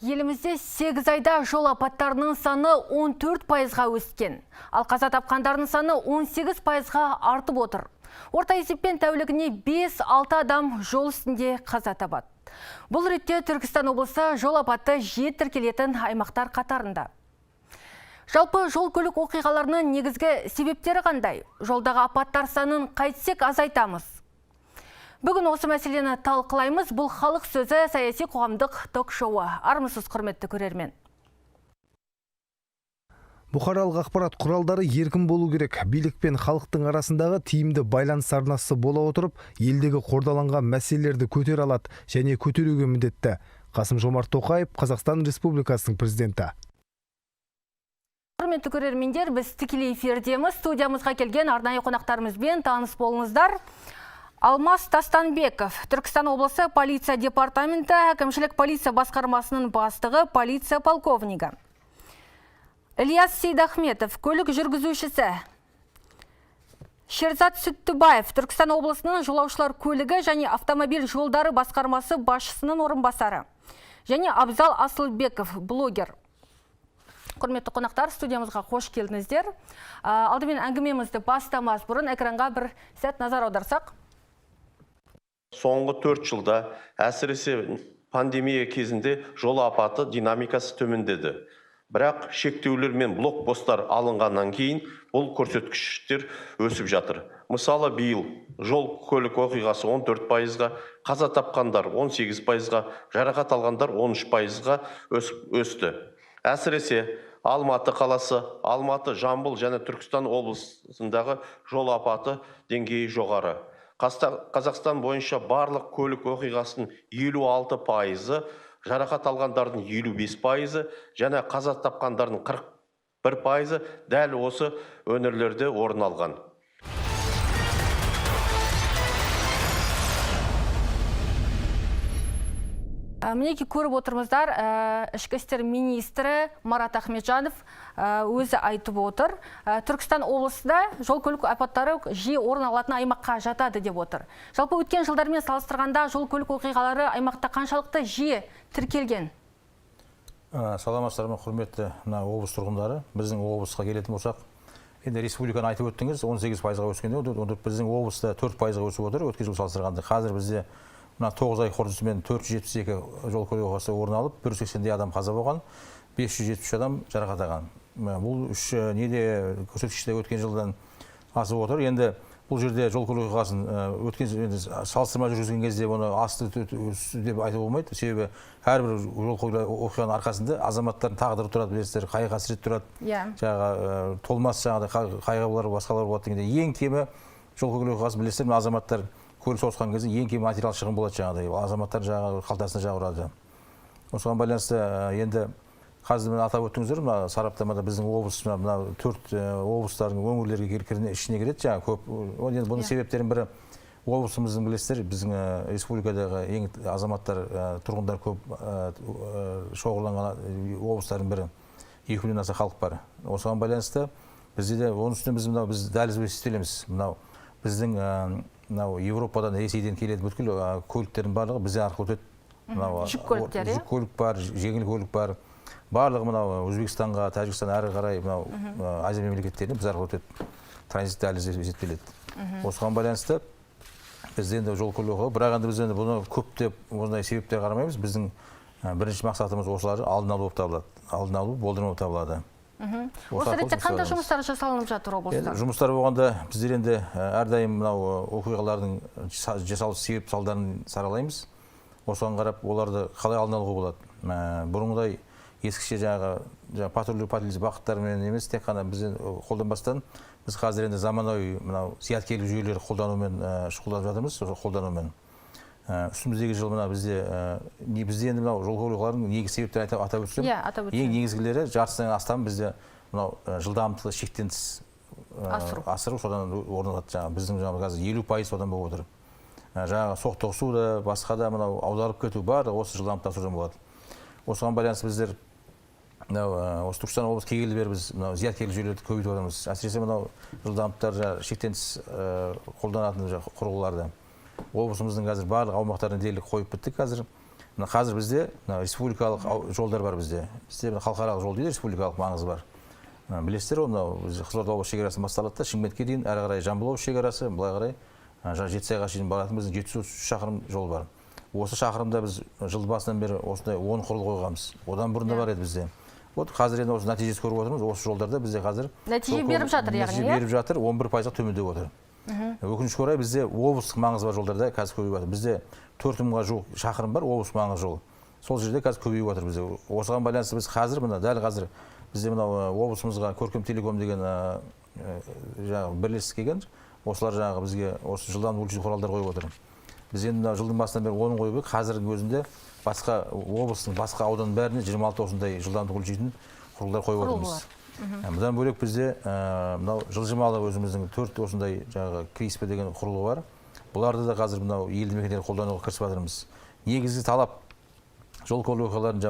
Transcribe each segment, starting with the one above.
Елімізде 8 айда жол апаттарының саны 14%-ға өскен. Ал қаза тапқандардың саны 18%-ға артып отыр. Орта есеппен тәулігіне 5-6 адам жол үстінде қаза табады. Бұл ретте Түркістан облысы жол апаты жиі тіркелетін аймақтар қатарында. Жалпы жол көлік оқиғаларының негізгі себептері қандай? Жолдағы апаттар санын қайтсек азайтамыз? Бүгін осы мәселені талқылаймыз. Бұл «Халық сөзі» саяси қоғамдық ток-шоуы. Армысыз, құрметті көрермен. Бұқаралық ақпарат құралдары еркін болу керек. Билік пен халықтың арасындағы тиімді байланыс арнасы бола отырып, елдегі қордаланған мәселелерді көтере алады және көтеруге міндетті. Қасым Жомарт Тоқаев, Қазақстан Республикасының президенті. Құрметті көрермендер, біз тікелей эфирдеміз. Студиямызға келген арнайы қонақтарымызбен таныс болыңыздар. Алмас Тастанбеков, Түркістан облысы полиция департаменті әкімшілік полиция басқармасының бастығы, полиция полковнигі. Ильяс Сейдахметов, көлік жүргізушісі. Шерзат Сүттібаев, Түркістан облысының жолаушылар көлігі және автомобиль жолдары басқармасы басшысының орынбасары. Және Абзал Асылбеков, блогер. Құрметті қонақтар, студиямызға қош келдіңіздер. Алдымен әңгімемізді бастамас бұрын экранға бір сәт назар аударсақ. Соңғы 4 жылда, әсіресе пандемия кезінде, жол апаты динамикасы төмендеді. Бірақ шектеулер мен блокпосттар алынғаннан кейін бұл көрсеткіштер өсіп жатыр. Мысалы, биыл жол көлік оқиғасы 14%-ға, қаза тапқандар 18%-ға, жарақат алғандар 13%-ға өсті. Әсіресе Алматы қаласы, Алматы, Жамбыл және Түркістан облысындағы жол апаты деңгейі жоғары. Қазақстан бойынша барлық көлік оқиғасының 56%-ы, жарақат алғандардың 55%-ы және қаза тапқандардың 41%-ы дәл осы өңірлерде орын алған. Мінекей, көріп отырмыздар, ішкі істер министрі Марат Ахметжанов өзі айтып отыр. Түркістан облысында жол көлік апаттары жиі орын алатын аймаққа жатады деп отыр. Жалпы өткен жылдармен салыстырғанда жол көлік оқиғалары аймақта қаншалықты жиі тіркелген? Саламатсыздар ма, құрметті мына облыс тұрғындары. Біздің облысқа келетін болсақ, енді республиканы айтып өттіңіз, 18%-ға өскенде, біздің облыста 4%-ға өсіп отыр өткен жыл салыстырғанда. Қазір бізде мына 9 ай қорытындысымен 472 жол көлік оқиғасы орын алып, 180-дей адам қаза болған, 573 адам жарақат алған. Бұл үш неде көрсеткіште өткен жылдан асып отыр. Енді бұл жерде жол көлік оқиғасын өткен енді салыстырма жүргізген кезде бұны асты деп айтуға болмайды. Себебі әрбір жол көлік оқиғаның арқасында азаматтардың тағдыры тұрады, білесіздер, қайғы қасірет тұрады. Жаңағы толмас жаңағыдай қайғылар, басқалар болады дегенде ең кемі жол көлік оқиғасы, білесіздер, мына азаматтар көлік соғысқан кезде ең кем материал шығын болады жаңағыдай. Азаматтар жаңағы қалтасына жағы ұрады. Осыған байланысты енді қазір мына атап өттіңіздер, мына сараптамада біздің облыс мына 4 облыстардың өңірлерге ішіне кіреді жаңағы көп. Ол енді бұның себептерінің бірі облысымыздың, білесіздер, біздің республикадағы ең азаматтар, тұрғындар көп шоғырланған облыстардың бірі. 2 миллионнан аса халық бар. Осыған байланысты бізде де, оның үстіне біз мынау біз дәліз есептелеміз. Мынау біздің мынау Европадан, Ресейден келетін бүткіл көліктердің барлығы бізден арқылы өтеді. Мынау, Жүк көліктері, жүк көлік бар, жеңіл көлік бар. Барлығы мынау Өзбекстанға, Тәжікстан әрі қарай мынау Азия мемлекеттеріне біз арқылы өтеді. Транзит дәліз деп есептеледі. Осыған байланысты бізде енді жол көлік оқиға, бірақ енді біз енді бұны көптеп осындай себептер қарамаймыз. Біздің бірінші мақсатымыз осыларды алдын алу болып табылады. Алдын алу, болдырмау болып табылады. Осы ретте қандай жұмыстар жасалынып жатыр облыста? Енді жұмыстар болғанда біздер енді әрдайым мынау оқиғалардың жасалу себеп салдарын саралаймыз. Осыған қарап оларды қалай алдын алуға болады. Бұрынғыдай ескіше жаңағы патрульдік полиция бағыттарымен емес, тек қана бізден қолданбастан біз қазір енді заманауи мынау зияткерлік жүйелер қолданумен шұғылданып жатырмыз, сол қолданумен. Үстіміздегі жыл мына бізде, не, бізде енді мынау жол көлік оқиғаларының негізгі себептерін атап өтсем, Иә, атап өтсеңіз. ең негізгілері жартысынан астам бізде мынау жылдамдықты шектен тыс Асыру. асыру, содан орын алады. Жаңағы біздің жаңағы қазір 50% содан болып отыр. Жаңағы соқтығысу да, басқа да мынау аударылып кету барлығы осы жылдамдықты асырудан болады. Осыған байланысты біздер мынау осы Түркістан облысы келгелі бері біз мынау зияткерлік жүйелерді көбейтіп отырмыз. Әсіресе мынау жылдамдықтар жаңағы шектен тыс қолданатын жаңағы құрылғыларды. Облысымыздың қазір барлық аумақтарына дерлік қойып біттік қазір. Мына қазір бізде мына республикалық жолдар бар бізде. Бізде халықаралық жол дейді, республикалық маңызы бар. Білесіздер ғой, мынау біз Қызылорда облысы шекарасынан басталады да Шымкентке дейін, әрі қарай Жамбыл облысы шекарасы, былай қарай Жетісайға шейін баратын біздің 733 шақырым жол бар. Осы шақырымда біз жыл басынан бері осындай 10 құрылғы қойғанбыз. Одан бұрын да бар еді бізде. Вот қазір енді осы нәтижесі көріп отырмыз. Осы жолдарда бізде қазір нәтиже беріп жатыр, яғни нәтиже беріп жатыр, 11%-ға төмендеп отыр. Өкінішке орай бізде облыстық маңызы бар жолдарда қазір көбейіп жатыр. Бізде 4000-ға жуық шақырым бар облыс маңызы жол. Сол жерде қазір көбейіп жатыр бізде. Осыған байланысты біз қазір мына дәл қазір бізде мынау облысымызға Көркем Телеком деген жаңағы бірлестік келген. Осылар жаңағы бізге осы жылдам өлшеу құралдар қойып отыр. Біз енді мына жылдың басынан бері 10 қойып едік. Қазірдің өзінде басқа облыстың басқа ауданның бәріне 26 осындай жылдамдық өлшейтін құрылғылар қойып отырмыз. Бұдан бөлек бізде мынау жылжымалы өзіміздің 4 осындай жаңағы КРИСП деген құрылғы бар. Бұларды да қазір мынау елді мекендерде қолдануға кірісіп жатырмыз. Негізгі талап жол көлік оқиғаларын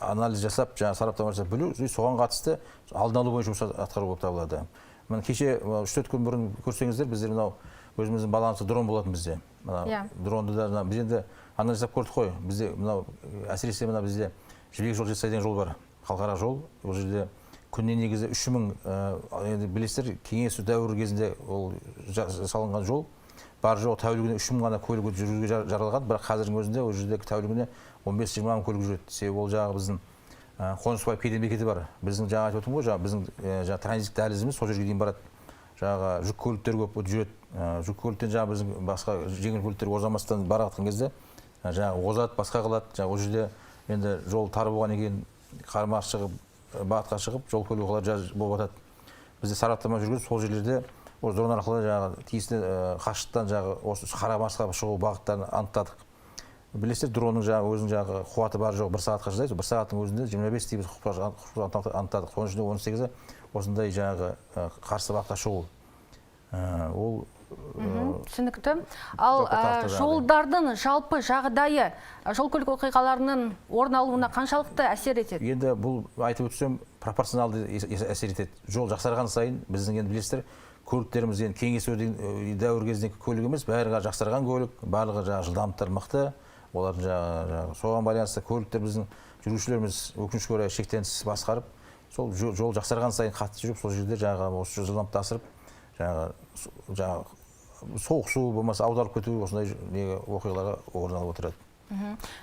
анализ жасап, жаңа сараптама жасап білу, соған қатысты алдын алу бойынша жұмыс атқару болып табылады. Міне кеше 3-4 күн бұрын көрсеңіздер, біздер мынау өзіміздің балансы дрон болатын бізде. Мына дронды да біз енді анализ жасап көрдік қой. Бізде мынау әсіресе мына бізде Жібек жол Жетісай деген жол бар, халықаралық жол. Ол жерде күніне негізі 3000, енді білесіздер, кеңес дәуірі кезінде ол салынған жол. Бар жоқ тәулігіне 3000 ғана көлік жүруге жаралған, бірақ қазірдің өзінде ол жерде тәулігіне 15-20 мың көлік жүреді. Себебі ол жаңағы біздің Қонысбаев кеден бекеті бар. Біздің жаңа айтып отырмын ғой, жаңағы біздің жаңа транзит дәлізіміз сол жерге дейін барады. Жаңағы жүк көліктері көп жүреді. Жүк көліктен жаңағы біздің басқа жеңіл көліктер озамастан бара жатқан кезде жаңағы озады, басқа қылады. Жаңағы ол жерде енді жол тар болғаннан кейін қарма шығып, бағытқа шығып, жол көлік оқиғалары болып жатады. Бізде сараптама жүргізіп, сол жерлерде осы дрон арқылы жаңағы тиісті қашықтан жаңағы осы қарама-қарсы шығу бағыттарын анықтадық. Білесіздер, дронның жаңағы өзінің жаңағы қуаты бар жоқ 1 сағатқа шыдайды. 1 сағаттың өзінде 25 дейміз анықтадық. Соның ішінде 18-і осындай жаңағы қарсы бағытқа шығу. Ол түсінікті. Ал жолдардың жалпы жағдайы жол көлік оқиғаларының орын алуына қаншалықты әсер етеді? Енді бұл айтып өтсем пропорционалды әсер етеді. Жол жақсарған сайын біздің енді білесіздер, көліктеріміз енді кеңес дәуір кезіндегі көлік емес, бәрі жақсарған көлік, барлығы жаңағы жылдамдықтар мықты. Олардың жаңағы соған байланысты көліктер біздің жүргізушілеріміз өкінішке орай шектен тыс басқарып, сол жол жақсарған сайын қатты жүріп, сол жерде жаңағы осы жылдамдықты асырып, жаңағы соғысу болмаса аударылып кету осындай оқиғаларға орын алып отырады.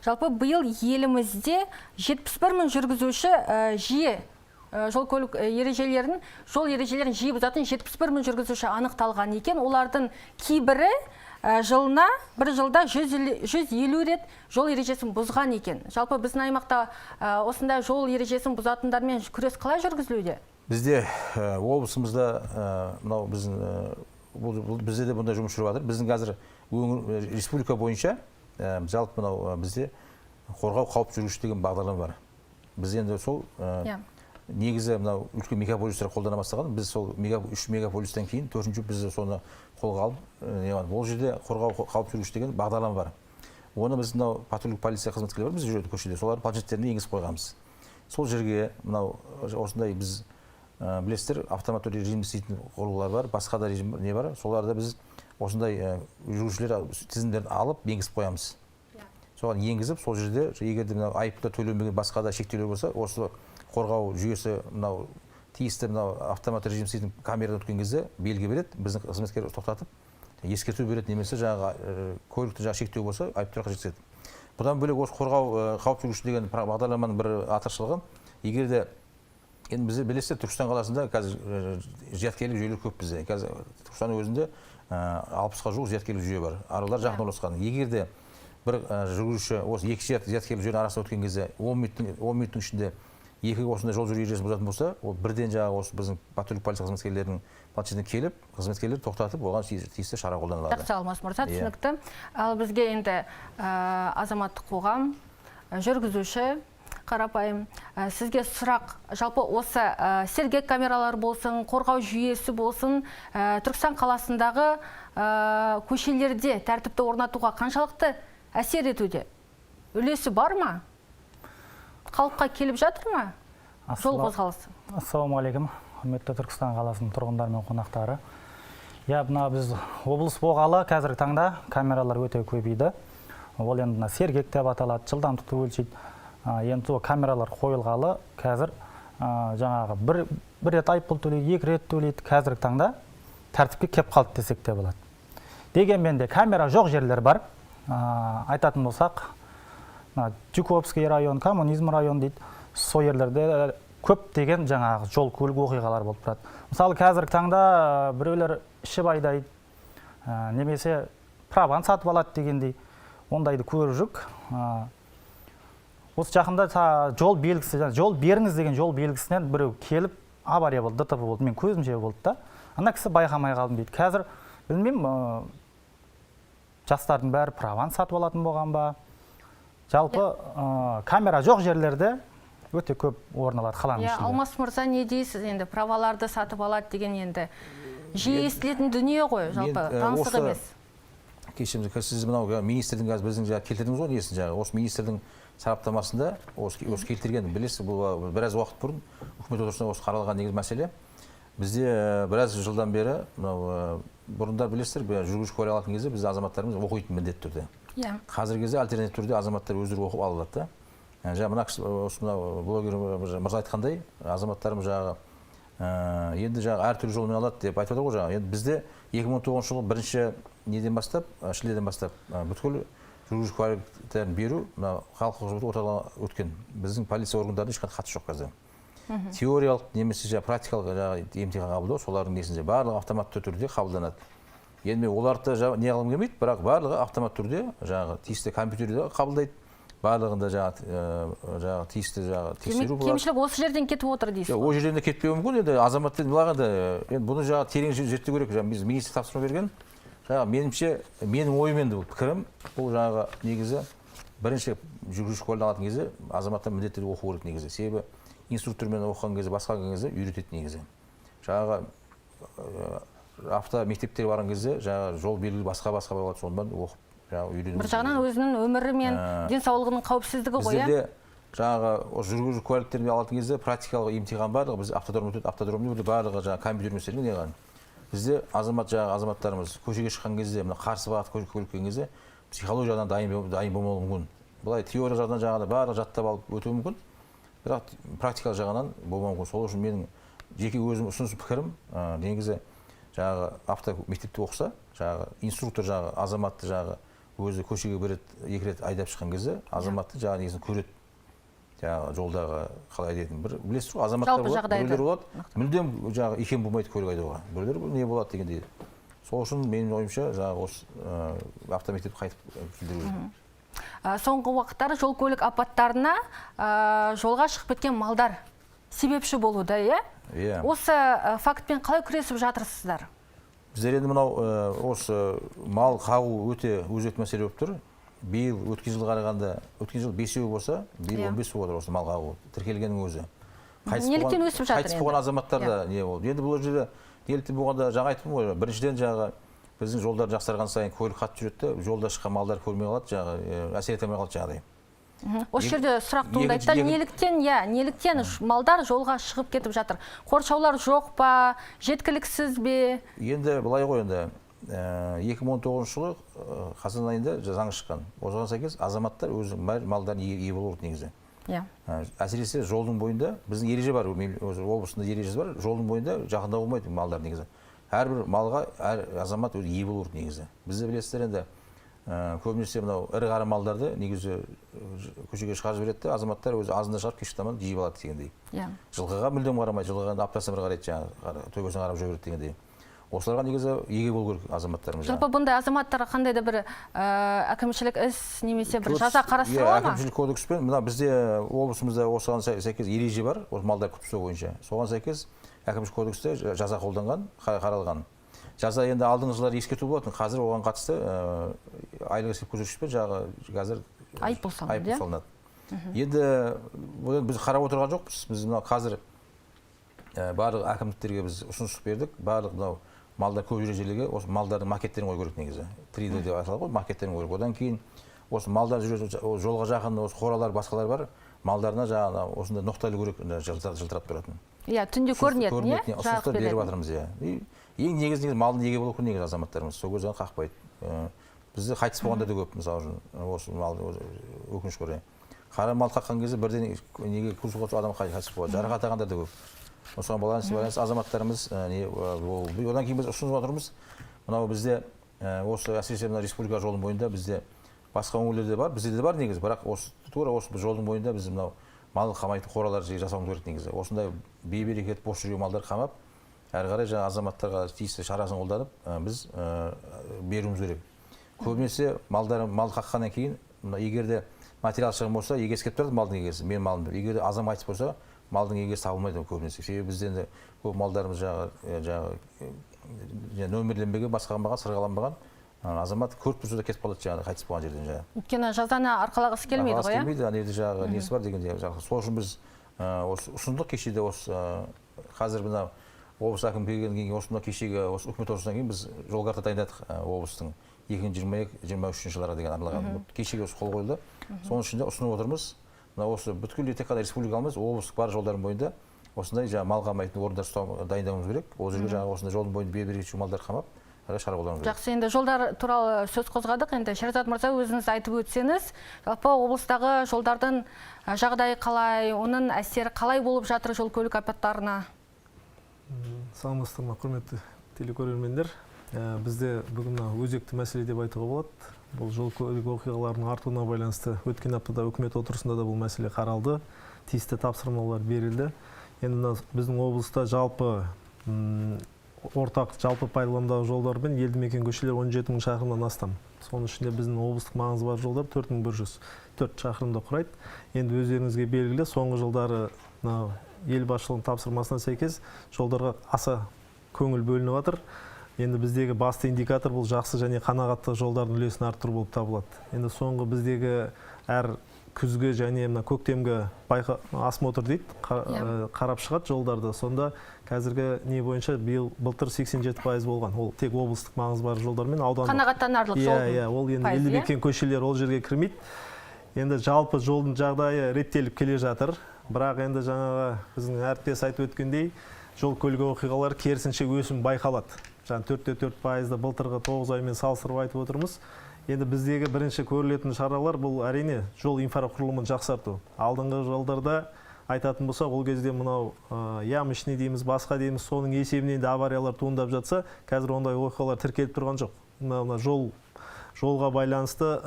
Жалпы биыл елімізде 71 мың жүргізуші жиі жол көлік ережелерін, жол ережелерін жиі бұзатын 71 мың жүргізуші анықталған екен. Олардың кейбірі жылына бір жылда 150 рет жол ережесін бұзған екен. Жалпы біздің аймақта осындай жол ережесін бұзатындармен күрес қалай жүргізілуде? Бізде облысымызда мынау біздің бізде де бұндай жұмыс жүріп жатыр. Біздің қазір өңір республика бойынша жалпы мынау бізде қорғау қауіп жүргізуші деген бағдарлама бар. Біз енді сол негізі мынау үлкен мегаполистер қолдана бастаған. Біз сол 3 мегаполистен кейін 4-ші біз соны қолға алып, ол жерде қорғау қауіп жүргізуші деген бағдарлама бар. Оны біз мынау патрульдік полиция қызметкерлері бар, біз жүреді көшеде, солардың планшеттеріне енгізіп қойғанбыз. Сол жерге мынау осындай біз білесіздер, автоматты режимде істейтін құрылғылар бар, басқа да режим не бар, соларды біз осындай жүргізушілер тізімдерін алып енгізіп қоямыз. Соған енгізіп, сол жерде егер де мынау айыпты төленбеген басқа да шектеулер болса, осы қорғау жүйесі мынау тиісті мынау автоматты режим істейтін камерадан өткен кезде белгі береді, біздің қызметкер тоқтатып ескерту береді, немесе жаңағы көлікті жаңағы шектеу болса айыптұраққа жеткізеді. Бұдан бөлек осы қорғау қауіп жүргізуші деген бағдарламаның бір артықшылығы, егер де енді бізде білесіздер, Түркістан қаласында қазір зияткерлік жүйелер көп бізде. Қазір Түркістанның өзінде 60-қа жуық зияткерлік жүйе бар. Аралар жақын орналасқан. Егер де бір жүргізуші осы екі зияткерлік жүйенің арасында өткен кезде 10 минуттың ішінде екі осындай жол жүру ережесін бұзатын болса, ол бірден жаңағы осы біздің патрульдік полиция қызметкерлерінің планшетіне келіп, қызметкерлер тоқтатып, оған тиісті шара қолданылады. Жақсы, Алмас мырза, түсінікті. Ал бізге енді азаматтық қоғам, жүргізуші қарапайым, сізге сұрақ, жалпы осы сергек камералар болсын, қорғау жүйесі болсын, Түркістан қаласындағы көшелерде тәртіпті орнатуға қаншалықты әсер етуде? Үлесі бар ма? Халыққа келіп жатыр ма? Жол қозғалысы. Ассалаумағалейкум, құрметті Түркістан қаласының тұрғындары мен қонақтары. Иә, мына біз облыс болғалы қазіргі таңда камералар өте көбейді. Ол енді мына Сергек деп аталады, жылдамдықты өлшейді. Енді сол камералар қойылғалы қазір жаңағы бір рет айыппұл төлейді, 2 рет төлейді. Қазіргі таңда тәртіпке кеп қалды десек те болады. Дегенмен де камера жоқ жерлер бар. Айтатын болсақ, мына Дюковский район, Коммунизм район дейді. Сол жерлерде көптеген жаңағы жол көлік оқиғалары болып тұрады. Мысалы, қазіргі таңда біреулер ішіп айдайды, немесе праваны сатып алады дегендей, ондайды көріп жүрік. Осы жақында жол белгісі, жол беріңіз деген жол белгісінен біреу келіп авария болды, ДТП болды, мен көзімше болды да. Ана кісі байқамай қалдым дейді. Қазір білмеймін, жастардың бәрі праваны сатып алатын болған ба? Жалпы камера жоқ жерлерде өте көп орын алады қаланың ішінде. Алмас мырза, не дейсіз енді, праваларды сатып алады деген енді жиі естілетін дүние ғой, жалпы таңсық емес. Кешіріңіз, сіз мынау министрдің қазір біздің жаңа келтірдіңіз ғой несін жаңа, осы министрдің сараптамасында осы келтірген, білесіз, бұл біраз уақыт бұрын үкімет отырысында осы қаралған негізгі мәселе. Бізде біраз жылдан бері мынау бұрындар білесіздер, жүргізуші куәлік алатын кезде біздің азаматтарымыз оқитын міндетті түрде. Қазіргі кезде альтернатив түрде азаматтар өздері оқып ала алады да. Жаңа мына кісі, осы мынау блогер мырза айтқандай, азаматтарымыз жаңағы енді жаңағы әртүрлі жолмен алады деп айтып отыр ғой жаңағы. Енді бізде 2019 жылы бірінші неден бастап, шілдеден бастап бүткіл жүргізуші куәліктерін беру мына халық қызметі орталығына өткен. Біздің полиция органдарында ешқандай қатысы жоқ қазір. Теориялық немесе жаңағы практикалық жаңағы емтихан қабылдау солардың несінде барлығы автоматты түрде қабылданады. Енді мен оларды не қылғым келмейді, бірақ барлығы автоматты түрде жаңағы тиісті компьютерде қабылдайды. Барлығында жаңағы тиісті жаңағы тексеру болады. Кемшілік осы жерден кетіп отыр дейсіз ғой? Ол жерден де кетпеуі мүмкін. Енді азаматтар былай енді бұны жаңағы терең зерттеу керек. Жаңағы біз министр тапсырма берген. Жаңағы меніңше, менің ойым енді бұл пікірім, бұл жаңағы негізі бірінші жүргізуші куәлігін алатын кезде азаматтар міндетті түрде оқу керек негізі. Себебі инструктормен оқыған кезде, басқа кезде үйретеді негізі. Жаңағы авто мектептерге барған кезде жаңағы жол белгілі басқа-басқа болады, сонымен оқып жаңағы үйрену. Бір жағынан өзінің өмірі мен денсаулығының қауіпсіздігі ғой, иә? Біздерде жаңағы жүргізуші куәліктерін алатын кезде практикалық емтихан барлығы біз автодром өтеді, автодромда барлығы жаңағы компьютермен істелген неған. Бізде азамат жаңағы азаматтарымыз көшеге шыққан кезде, мына қарсы бағыт көлік келген кезде психология жағынан дайын болмауы мүмкін. Былай теория жағынан жаңағыдай барлығы жаттап алып өтуі мүмкін, бірақ практикалық жағынан болмауы мүмкін. Сол үшін менің жеке өзім ұсыныс пікірім, негізі жаңағы авто мектепте оқыса, жаңағы инструктор жаңағы азаматты жаңағы өзі көшеге бір рет, екі рет айдап шыққан кезде азаматты жаңағы негізін көреді. Жаңағы жолдағы қалай дейтін бір білесіз ғой, азаматтар болады, біреулер болады, мүлдем жаңағы икем болмайды көлік айдауға, біреулер не болады дегендей. Сол үшін менің ойымша жаңағы осы автомектепті қайтып келтіру керек. Соңғы уақыттары жол көлік апаттарына жолға шығып кеткен малдар себепші болуда, иә? Иә. Осы фактпен қалай күресіп жатырсыздар? Біздер енді мынау осы мал қағу өте өзекті мәселе болып тұр. Биыл өткен жылға қарағанда, өткен жыл 5 болса, биыл 15 болып отыр осы мал қағу тіркелгеннің өзі. Неліктен өсіп жатыр Қайтыс болған азаматтар да не болды. Енді бұл жерде неліктен болғанда жаңа айттым ғой, біріншіден жаңағы біздің жолдар жақсарған сайын көлік қатты жүреді де, жолда шыққан малдар көрмей қалады, жаңағы әсер ете алмай қалады жаңағыдай. Осы жерде сұрақ туындайды да, неліктен, иә, неліктен малдар жолға шығып кетіп жатыр? Қоршаулар жоқ па, жеткіліксіз бе? Енді былай ғой енді, 2019 жылы қазан айында заң шыққан. Осыған сәйкес азаматтар өзінің малдарына ие болу керек негізі. Әсіресе жолдың бойында біздің ереже бар, облысында ережесі бар, жолдың бойында жақындауға болмайды малдар негізі. Әрбір малға әр азамат өзі ие болу керек негізі. Бізде білесіздер енді, көбінесе мынау ірі қара малдарды негізі көшеге шығарып жібереді де, азаматтар өзі азында шығарып кешкі таман жиып алады дегендей. Жылқыға мүлдем қарамайды, жылқыға аптасына бір қарайды, жаңағы төбесіне қарап жүре береді дегендей. Осыларға негізі еге болу керек азаматтарымыз. Жалпы бұндай азаматтарға қандай да бір әкімшілік іс немесе бір жаза қарастырыла ма? Әкімшілік кодекспен мына бізде облысымызда осыған сәйкес ереже бар, осы малдар күтіп ұстау бойынша. Соған сәйкес әкімшілік кодексте жаза қолданған, қаралған. Жаза енді алдыңғы жылдары ескерту болатын, қазір оған қатысты айлық есеп көрсеткішпен жаңағы қазір айыппұл салынады, айыппұл салынады. Енді бұны біз қарап отырған жоқпыз. Біз мынау қазір барлық әкімдіктерге біз ұсыныс бердік. Барлық мынау малдар көп жүрген жерлерге осы малдардың макеттерін қою керек негізі. 3D деп аталады ғой, макеттерін қою керек. Одан кейін осы малдар жүретін жолға жақын осы қоралар, басқалар бар, малдарына жаңағы осындай ноқта ілу керек, жылтырап тұратын. Иә, түнде көрінетін, иә? Көрінетін, ұсыныстар беріп жатырмыз, иә. Ең негізі малдың еге болу керек негізі азаматтарымыз. Сол кезде қақпайды. Бізде қайтыс болғандар да көп, мысалы үшін, осы мал, өкінішке орай. Қара мал қаққан кезде бірден неге кузовқа түсіп адам қайтыс болады, жарақат алғандар да көп. Осыған байланысты азаматтарымыз одан кейін біз ұсынып отырмыз. Мынау бізде осы әсіресе мына республика жолының бойында, бізде басқа өңірлерде бар, бізде де бар негізі, бірақ осы тура осы жолдың бойында біз мынау мал қамайтын қоралар жасауымыз керек негізі. Осындай бейберекет бос жүрген малдар қамап, әрі қарай жаңа азаматтарға тиісті шарасын қолданып, біз беруіміз керек. Көбінесе мал қаққаннан кейін, мына егер де материал шығын болса, егесі келіп тұрады, малдың егесі, мен малым деп. Егер де адам қайтыс болса, малдың егесі табылмайды көбінесе. Себебі бізде енді көп малдарымыз жаңағы нөмірленбеген, басқармаған, сырғаланбаған. Азамат көріп тұрса да кетіп қалады жаңағы қайтыс болған жерден жаңағы. Өйткені жазаны арқалағысы келмейді арқалағысы ғой, иә? Келмейді, ана жерде жаңағы несі бар дегенде жаңағы. Сол үшін біз осы ұсындық кеше де осы, қазір мына облыс әкімі келгеннен кейін, осы мына кешегі осы үкімет отырысынан кейін біз жол карта дайындадық, облыстың 2022-23 жылдарға деген арналған. Кешегі осы қол қойылды. Соның ішінде ұсынып отырмыз. Мына осы бүткіл тек қана республика емес, облыстық бар жолдардың бойында осындай жаңағы мал қамайтын орындар ұстау дайындауымыз керек. Ол жерге жаңағы осындай жолдың бойында бейберекет малдар қамап, әрі шара қолдануымыз керек. Жақсы, енді жолдар туралы сөз қозғадық. Енді Шерзат мырза, өзіңіз айтып өтсеңіз, жалпы облыстағы жолдардың жағдайы қалай, оның әсері қалай болып жатыр жол көлік апаттарына? Саламатсыздар ма, құрметті телекөрермендер. Бізде бүгін мына өзекті мәселе деп айтуға болады. Бұл жол көлік оқиғаларының артуына байланысты өткен аптада үкімет отырысында да бұл мәселе қаралды, тиісті тапсырмалар берілді. Енді мына біздің облыста жалпы ортақ жалпы пайдаланудағы жолдар мен елді мекен көшелер 17 мың шақырымнан астам. Соның ішінде біздің облыстық маңызы бар жолдар 4104 шақырымды құрайды. Енді өздеріңізге белгілі, соңғы жылдары мына ел басшылығының тапсырмасына сәйкес жолдарға аса көңіл бөлініп жатыр. Енді біздегі басты индикатор бұл жақсы және қанағатты жолдардың үлесін арттыру болып табылады. Енді соңғы біздегі әр күзгі және мына көктемгі осмотр дейді, қарап шығады жолдарды. Сонда қазіргі не бойынша биыл, былтыр 87% болған. Ол тек облыстық маңызы бар жолдар мен аудандық. Қанағаттанарлық Иә, жолдың иә, ол енді пайызы, елді иә? мекен көшелер ол жерге кірмейді. Енді жалпы жолдың жағдайы реттеліп келе жатыр. Бірақ енді жаңағы біздің әріптес айтып өткендей, жол көлік оқиғалары керісінше өсім байқалады. Жаңа 4,4%-ды былтырғы 9 аймен салыстырып айтып отырмыз. Енді біздегі бірінші көрілетін шаралар бұл әрине жол инфрақұрылымын жақсарту. Алдыңғы жылдарда айтатын болсақ, ол кезде мынау ямочный дейміз, басқа дейміз, соның есебінен де авариялар туындап жатса, қазір ондай оқиғалар тіркеліп тұрған жоқ. Мына жолға байланысты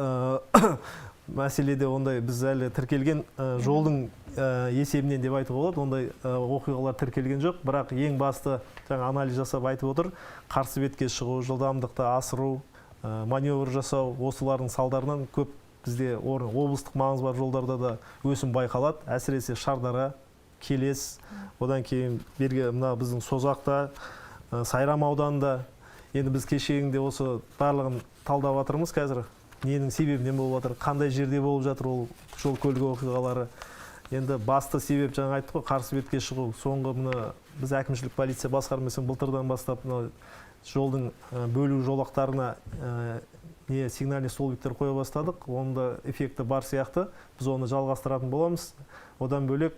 мәселеде ондай біз әлі тіркелген жолдың есебінен деп айтуға болады, ондай оқиғалар тіркелген жоқ. Бірақ ең басты жаңа анализ жасап айтып отыр, қарсы бетке шығу, жылдамдықты асыру, маневр жасау, осылардың салдарынан көп бізде облыстық маңызы бар жолдарда да өсім байқалады. Әсіресе Шардара, Келес, одан кейін бергі мына біздің Созақта, Сайрам ауданында. Енді біз кешегінде осы барлығын талдап жатырмыз қазір. Ненің себебінен болып жатыр, қандай жерде болып жатыр ол жол көлік оқиғалары. Енді басты себеп жаңа айттық қой, қарсы бетке шығу. Соңғы мына біз әкімшілік полиция басқармасымен былтырдан бастап мына жолдың бөлу жолақтарына не сигнальный столбиктер қоя бастадық. Оның да эффекті бар сияқты. Біз оны жалғастыратын боламыз. Одан бөлек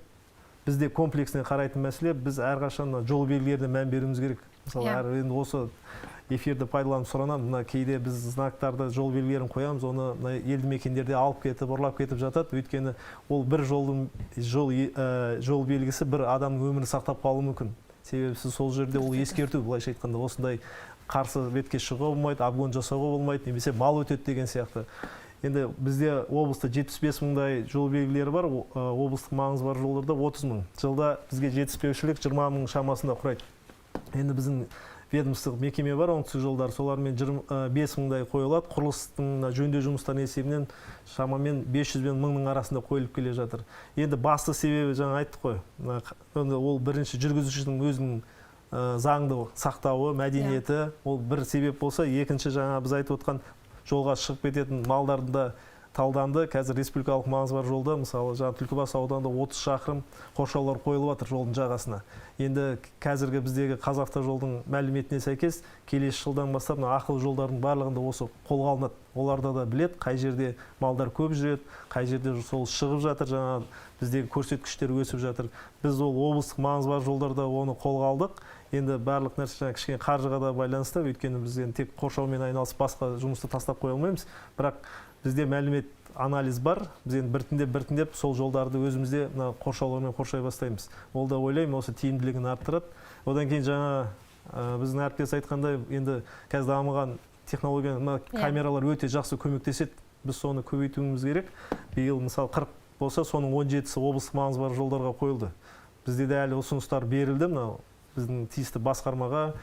бізде комплексіне қарайтын мәселе, біз әрқашан мына жол белгілеріне мән беруіміз керек. Мысалы, әр енді осы эфирді пайдаланып сұранамын, мына кейде біз знактарды, жол белгілерін қоямыз, оны мына елді мекендерде алып кетіп, ұрлап кетіп жатады. Өйткені ол бір жолдың жол белгісі бір адамның өмірін сақтап қалуы мүмкін. Себебі сіз сол жерде ол ескерту, былайша айтқанда, осындай қарсы бетке шығуға болмайды, обгон жасауға болмайды, немесе мал өтеді деген сияқты. Енді бізде облыста 75 мыңдай жол белгілері бар, облыстық маңызы бар жолдарда 30 мың. Жылда бізге жетіспеушілік 20 мың шамасында құрайды. Енді біздің ведомстволық мекеме бар, Оңтүстік жолдар, солармен 25 мыңдай қойылады. Құрылыстың мына жөндеу жұмыстарының есебінен шамамен 500 бен мыңның арасында қойылып келе жатыр. Енді басты себебі жаңа айттық қой, енді ол бірінші жүргізушінің өзінің заңды сақтауы, мәдениеті, ол бір себеп болса, екінші жаңа біз айтып отқан жолға шығып кететін малдардың да Талданды. Қазір республикалық маңызы бар жолда, мысалы, жаңа Түлкібас ауданында 30 шақырым қоршаулар қойылып жатыр жолдың жағасына. Енді қазіргі біздегі Қазавтожолдың мәліметіне сәйкес, келесі жылдан бастап мына ақылы жолдардың барлығында осы қолға алынады. Оларда да біледі, қай жерде малдар көп жүреді, қай жерде сол шығып жатыр, жаңа біздегі көрсеткіштер өсіп жатыр. Біз ол облыстық маңызы бар жолдарда оны қолға алдық. Енді барлық нәрсе жаңа кішкене қаржыға да байланысты, өйткені біз енді тек қоршаумен айналысып басқа жұмысты тастап қоя алмаймыз. Бірақ бізде мәлімет, анализ бар. Біз енді біртіндеп сол жолдарды өзімізде мына қоршаулармен қоршай бастаймыз. Ол да, ойлаймын, осы тиімділігін арттырады. Одан кейін жаңа біздің әріптес айтқандай, енді қазір дамыған технология, мына камералар өте жақсы көмектеседі. Біз соны көбейтуіміз керек. Биыл, мысалы, 40 болса, соның 17-сі облыстық маңызы бар жолдарға қойылды. Бізде де әлі ұсыныстар берілді, мынау біздің тиісті басқармаға,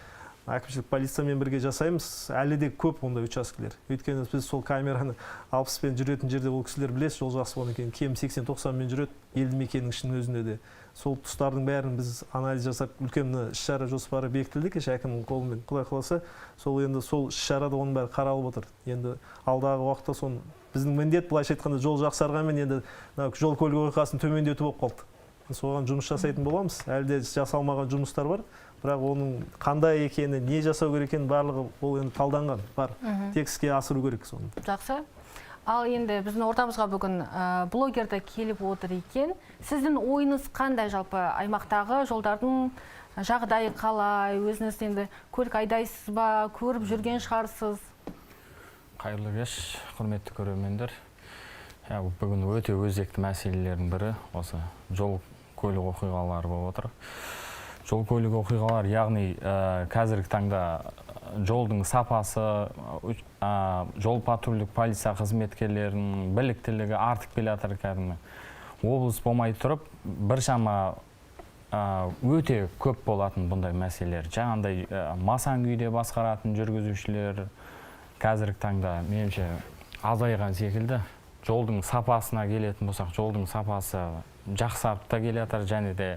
әкімшілік полициямен бірге жасаймыз. Әлі де көп ондай учаскелер. Өйткені біз сол камераны 60-пен жүретін жерде, ол кісілер білесіз, жол жақсы болғаннан кейін кем 80-90-мен жүреді елді мекеннің ішінің өзінде де. Сол тұстардың бәрін біз анализ жасап, үлкен мына іс-шара жоспары бекітілді кеше әкімнің қолымен. Құдай қаласа, сол енді сол іс-шарада оның бәрі қаралып отыр. Енді алдағы уақытта соны біздің міндет, былайша айтқанда, жол жақсарғанмен енді мына жол көлік оқиғасын төмендету болып қалды. Соған жұмыс жасайтын боламыз. Әлі де жасалмаған жұмыстар бар, бірақ оның қандай екені, не жасау керек екені, барлығы ол енді талданған бар. Тек іске асыру керек соны. Жақсы. Ал енді біздің ортамызға бүгін блогер де келіп отыр екен. Сіздің ойыңыз қандай, жалпы аймақтағы жолдардың жағдайы қалай? Өзіңіз енді көлік айдайсыз ба, көріп жүрген шығарсыз? Қайырлы кеш, құрметті көрермендер. Бүгін өте өзекті мәселелердің бірі осы жол көлік оқиғалары болып отыр. Жол көлік оқиғалары, яғни қазіргі таңда жолдың сапасы, жол патрульдік полиция қызметкерлерінің біліктілігі артып келе жатыр кәдімгі. Облыс болмай тұрып, біршама өте көп болатын бұндай мәселелер. Жаңағындай масаң күйде басқаратын жүргізушілер қазіргі таңда меніңше азайған секілді. Жолдың сапасына келетін болсақ, жолдың сапасы жақсарып та келе жатыр, және де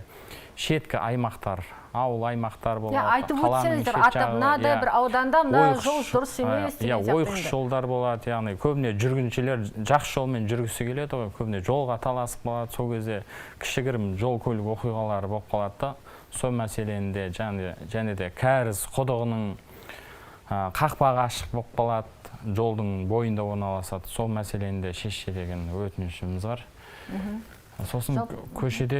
шеткі аймақтар, ауыл аймақтар болады. Айтып өтсеңіздер, атап мынадай бір ауданда мына жол дұрыс емес деген сияқты. Ойқыш жолдар болады, яғни көбіне жүргіншілер жақсы жолмен жүргісі келеді ғой, көбіне жолға таласып қалады, сол кезде кішігірім жол көлік оқиғалары болып қалады да. Сол мәселені де және де кәріз құдығының қақпағы ашық болып қалады, жолдың бойында орналасады, сол мәселені де шешсе деген өтінішіміз бар. Сосын көшеде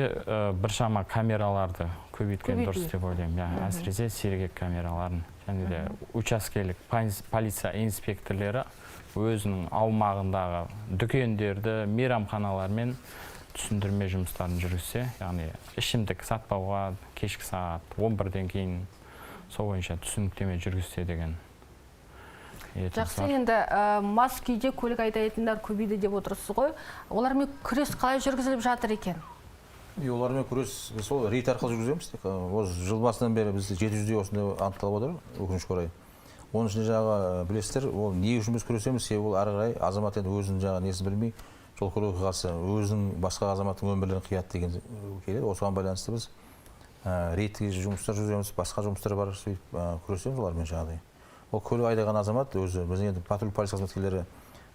біршама камераларды көбейткен дұрыс деп ойлаймын. Әсіресе сергек камераларын, және де учаскелік полиция инспекторлері өзінің аумағындағы дүкендерді, мейрамханалармен түсіндірме жұмыстарын жүргізсе, яғни ішімдік сатпауға кешкі сағат 11-ден кейін сол бойынша түсініктеме жүргізсе деген. Жақсы, енді мас күйде көлік айдайтындар көбейді деп отырсыз ғой. Олармен күрес қалай жүргізіліп жатыр екен? Олармен күрес сол рейд арқылы жүргіземіз. Осы жыл басынан бері бізде 700-дей осындай анықталып отыр, өкінішке орай. Оның ішінде жаңағы білесіздер, ол не үшін біз күресеміз, себебі ол ары қарай азамат енді өзінің жаңағы несін білмей, жол көлік оқиғасы өзінің басқа азаматтың өмірлерін қияды деген келеді. Осыған байланысты біз рейдтік жұмыстар жүргіземіз, басқа жұмыстар бар, сөйтіп күресеміз олармен жаңағыдай. Ол көлік айдаған азамат өзі, біздің енді патруль полиция қызметкерлері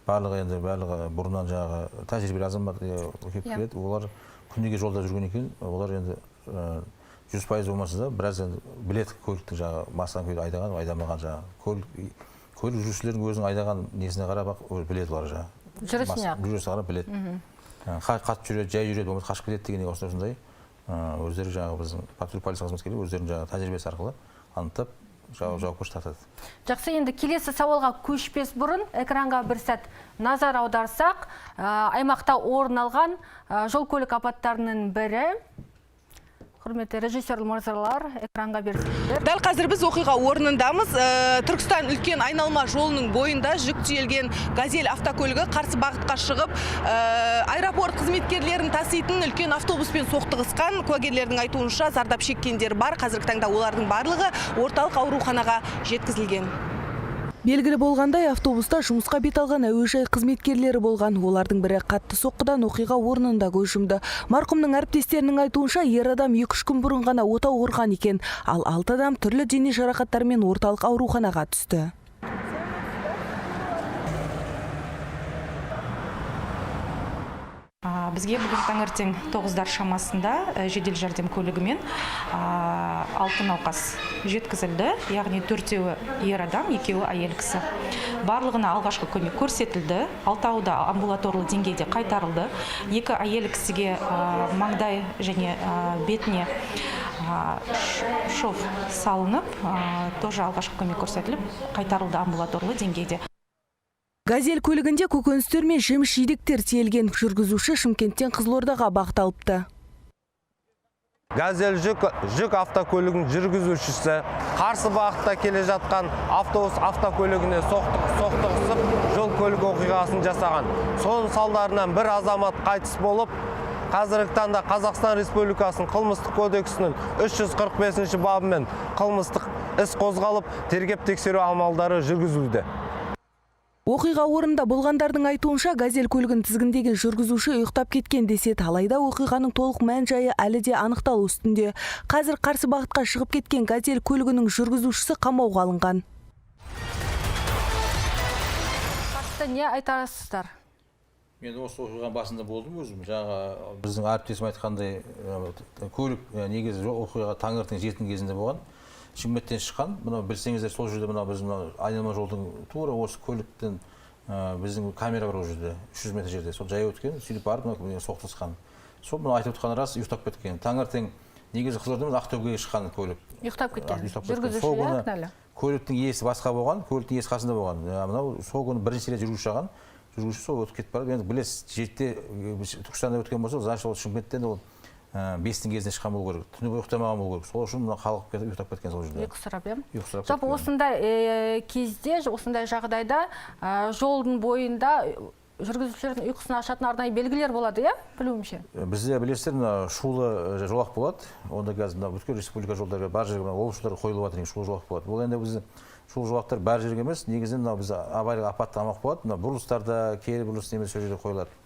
барлығы енді барлығы бұрыннан жаңағы тәжірибелі азамат келіп келеді. Олар күніге жолда жүрген екен, олар енді 100% болмаса да біраз енді біледі көліктің жаңағы масаң күйде айдаған, айдамаған жаңағы. Көлік жүргізушілердің өзінің айдаған несіне қарап ақ біледі олар жаңағы. Жүрісіне ақ. Жүрісіне қарап біледі. Қатты жүреді, жай жүреді, болмаса қашып кетеді деген осындай өздері жаңағы біздің патруль полиция қызметкерлері өздерінің жаңағы тәжірибесі арқылы анықтап жауапкершілік тартады. Жақсы, енді келесі сауалға көшпес бұрын экранға бір сәт назар аударсақ, аймақта орын алған жол көлік апаттарының бірі. Құрметті режиссер мырзалар, экранға берсеңіздер. Дәл қазір біз оқиға орнындамыз. Түркістан үлкен айналма жолының бойында жүк тиелген Газель автокөлігі қарсы бағытқа шығып, аэропорт қызметкерлерін таситын үлкен автобуспен соқтығысқан. Куәгерлердің айтуынша, зардап шеккендер бар. Қазіргі таңда олардың барлығы орталық ауруханаға жеткізілген. Белгілі болғандай, автобуста жұмысқа бет алған әуежай қызметкерлері болған. Олардың бірі қатты соққыдан оқиға орнында көз жұмды. Марқұмның әріптестерінің айтуынша, ер адам 2-3 күн бұрын ғана отау құрған екен. Ал 6 адам түрлі дене жарақаттарымен орталық ауруханаға түсті. Бізге бүгін таңертең 9-дар шамасында жедел жәрдем көлігімен 6 науқас жеткізілді, яғни 4-еуі ер адам, 2-еуі әйел кісі. Барлығына алғашқы көмек көрсетілді, 6-ауы да амбулаторлы деңгейде қайтарылды. 2 әйел кісіге маңдай және бетіне шов салынып, тоже алғашқы көмек көрсетіліп, қайтарылды амбулаторлы деңгейде. Газель көлігінде көкөністер мен жеміс-жидектер тиелген. Жүргізуші Шымкенттен Қызылордаға бағыт алыпты. Газель жүк автокөлігінің жүргізушісі қарсы бағытта келе жатқан автобус автокөлігіне соқтығысып, жол көлік оқиғасын жасаған. Соның салдарынан бір азамат қайтыс болып, қазіргі таңда Қазақстан Республикасының қылмыстық кодексінің 345 бабымен қылмыстық іс қозғалып, тергеп тексеру амалдары жүргізілуде. Оқиға орнында болғандардың айтуынша, газель көлігін тізгіндеген жүргізуші ұйықтап кеткен деседі. Алайда оқиғаның толық мән-жайы әлі де анықталу үстінде. Қазір қарсы бағытқа шығып кеткен газель көлігінің жүргізушісі қамауға алынған. Қатысты не айтасыздар? Мен осы оқиғаның басында болдым өзім. Жаңа біздің әріптесім айтқандай, көлік негізі оқиға таңертең 7-нің кезінде болған. Шымкенттен шыққан. Мынау білсеңіздер, сол жерде мынау біздің мынау айналма жолдың тура осы көліктен біздің камера бар ол жерде, 300 метр жерде. Сол жаяу өткен, сөйтіп барып мынау соқтығысқан. Сол мынау айтып отқан рас, ұйықтап кеткен. Таңертең негізі Қызылорда емес, Ақтөбеге шыққан көлік. Ұйықтап кеткен. Жүргізуші кінәлі. Көліктің иесі басқа болған, көліктің иесі қасында болған. Мынау сол күні бірінші рет жүргізуші шаған. Жүргізуші сол өтіп кетіп барып, енді білесіз, 7-те Түркістанда өткен болса, значит ол Шымкенттен ол 5-тің кезінде шыққан болу керек, түні бойы ұйықтамаған болу керек. Сол үшін мына халық кетіп ұйықтап кеткен сол жерде. Ұйқысырап, иә? Ұйқысырап. Жалпы осындай кезде, осындай жағдайда жолдың бойында жүргізушілердің ұйқысын ашатын арнайы белгілер болады, иә? Білуімше. Бізде білесіздер, мына шулы жолақ болады. Онда қазір мына бүткіл республика жолдары бар жерге, мына облыс жолдары қойылып жатыр, шулы жолақ болады. Бұл енді біздің шулы жолақтар бар жерге емес, негізінен мынау біз авариялық апатты амақ болады. Мына бұрылыстарда, кері бұрылыс немесе сол жерде қойылады.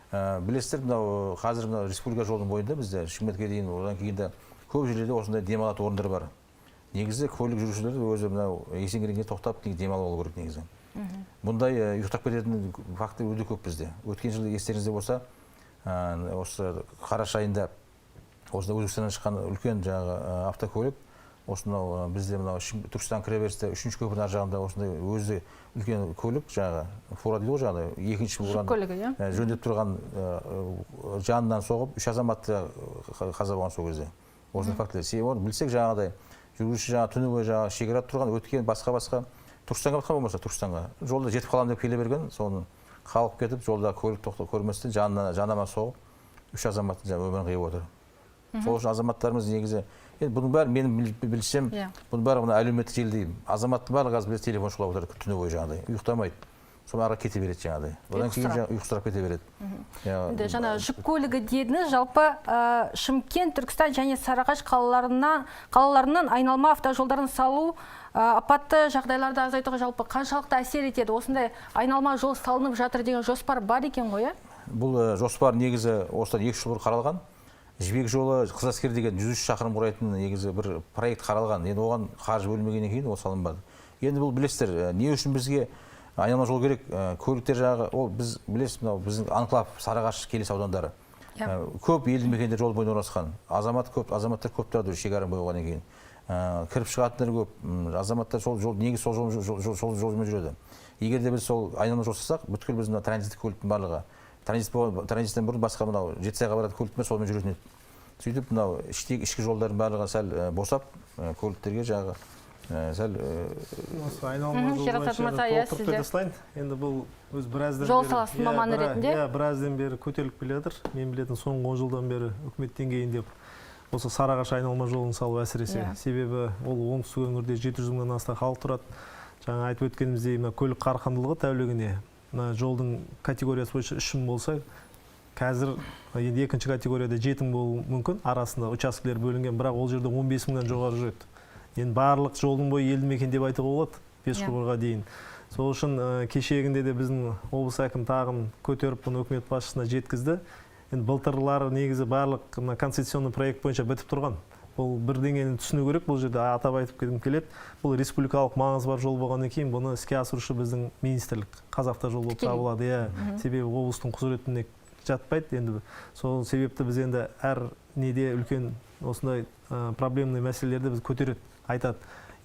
Білесіздер, мынау қазір мынау республика жолының бойында бізде Шымкентке дейін, одан кейін де көп жерлерде осындай демалатын орындар бар. Негізі көлік жүргізушілері өзі мынау есеңгірегенге тоқтап демалып алу керек негізі. Бұндай ұйықтап кететін факті өте көп бізде. Өткен жылы естеріңізде болса, осы қараша айында осында Өзбекстаннан шыққан үлкен жаңағы автокөлік, осынау бізде мынау Түркістан кіреберісте 3-ші көпірдің ар жағында осындай өзі үлкен көлік, жаңағы фура дейді ғой, жаңағы екінші фураны көлігі, иә? Жөндеп тұрған жанынан соғып, 3 азамат қаза болған сол кезде. Осындай фактілер. Себебі оны білсек, жаңағыдай жүргізуші жаңағы түні бойы жаңағы шекарада тұрған, өткен басқа-басқа Түркістанға батқан болмаса Түркістанға жолда жетіп қаламын деп келе берген, соны қалып кетіп, жолда көлік тоқтап көрместен жанама соғып, 3 азаматтың жаңағы өмірін қиып отыр. Сол үшін азаматтарымыз негізі, енді бұның бәрі менің білсем, бұның бәрі мына әлеуметтік желі деймін. Азаматтың барлығы қазір білесіз, телефон шұқылап отырады түні бойы жаңағыдай, ұйықтамайды. Соны ары кете береді жаңағыдай. Одан кейін жаңағы ұйқысырап кете береді. Енді жаңа жүк көлігі дедіңіз, жалпы Шымкент, Түркістан және Сарыағаш қалаларынан айналма автожолдарын салу апатты жағдайларды азайтуға жалпы қаншалықты әсер етеді? Осындай айналма жол салынып жатыр деген жоспар бар екен ғой, иә? Бұл жоспар негізі осыдан 2 жыл бұрын қаралған. Жібек жолы Қызыләскер деген 103 шақырым құрайтын негізі бір проект қаралған. Енді оған қаржы бөлінбегеннен кейін ол салынбады. Енді бұл білесіздер, не үшін бізге айналма жол керек? Көліктер жағы, ол біз білесіз, мынау біздің анклав Сарыағаш Келес аудандары. Көп елді мекендер жол бойында орналасқан. Азаматтар көп тұрады шекара бойы болғаннан кейін. Кіріп шығатындар көп. Азаматтар сол жол, негізі сол жол, сол жолмен жүреді. Егер де біз сол айналма жол салсақ, бүткіл біздің мына транзиттік көліктің барлығы, транзиттен бұрын басқа мынау Жетісайға баратын көліктер солмен жүретін еді. Сөйтіп мынау ішкі жолдардың барлығы сәл босап, көліктерге жағы сәл Осы айналма жол Шерасат бойынша мырза, иә, толықтырып сізде. кете салайын. Енді бұл өз біраздан Жол бері, саласының иә, маманы ретінде. Иә, біраздан бері көтеріліп келе жатыр. Мен білетін соңғы 10 жылдан бері үкімет деңгейінде осы Сарыағаш айналма жолын салу әсіресе. Себебі ол оңтүстік өңірде 700 мыңнан аса халық тұрады. Жаңа айтып өткеніміздей, мына көлік қарқындылығы тәулігіне мына жолдың категориясы бойынша 3 мың болса, қазір енді екінші категорияда 7 мың болуы мүмкін, арасында учаскелер бөлінген, бірақ ол жерде 15 мыңнан жоғары жүреді. Енді барлық жолдың бойы елді мекен деп айтуға болады, 5 құбырға дейін. Сол үшін кешегінде де біздің облыс әкімі тағын көтеріп, бұны үкімет басшысына жеткізді. Енді былтырлары негізі барлық мына концессионный проект бойынша бітіп тұрған. Бұл бірдеңені түсіну керек, бұл жерде атап айтып кеткім келеді. Бұл республикалық маңызы бар жол болғаннан кейін бұны іске асырушы біздің министрлік, Қазавтожол болып Тікелей. табылады. Иә, себебі облыстың құзыретіне жатпайды. Енді сол себепті біз енді әр неде үлкен осындай проблемный мәселелерді біз көтереді, айтады.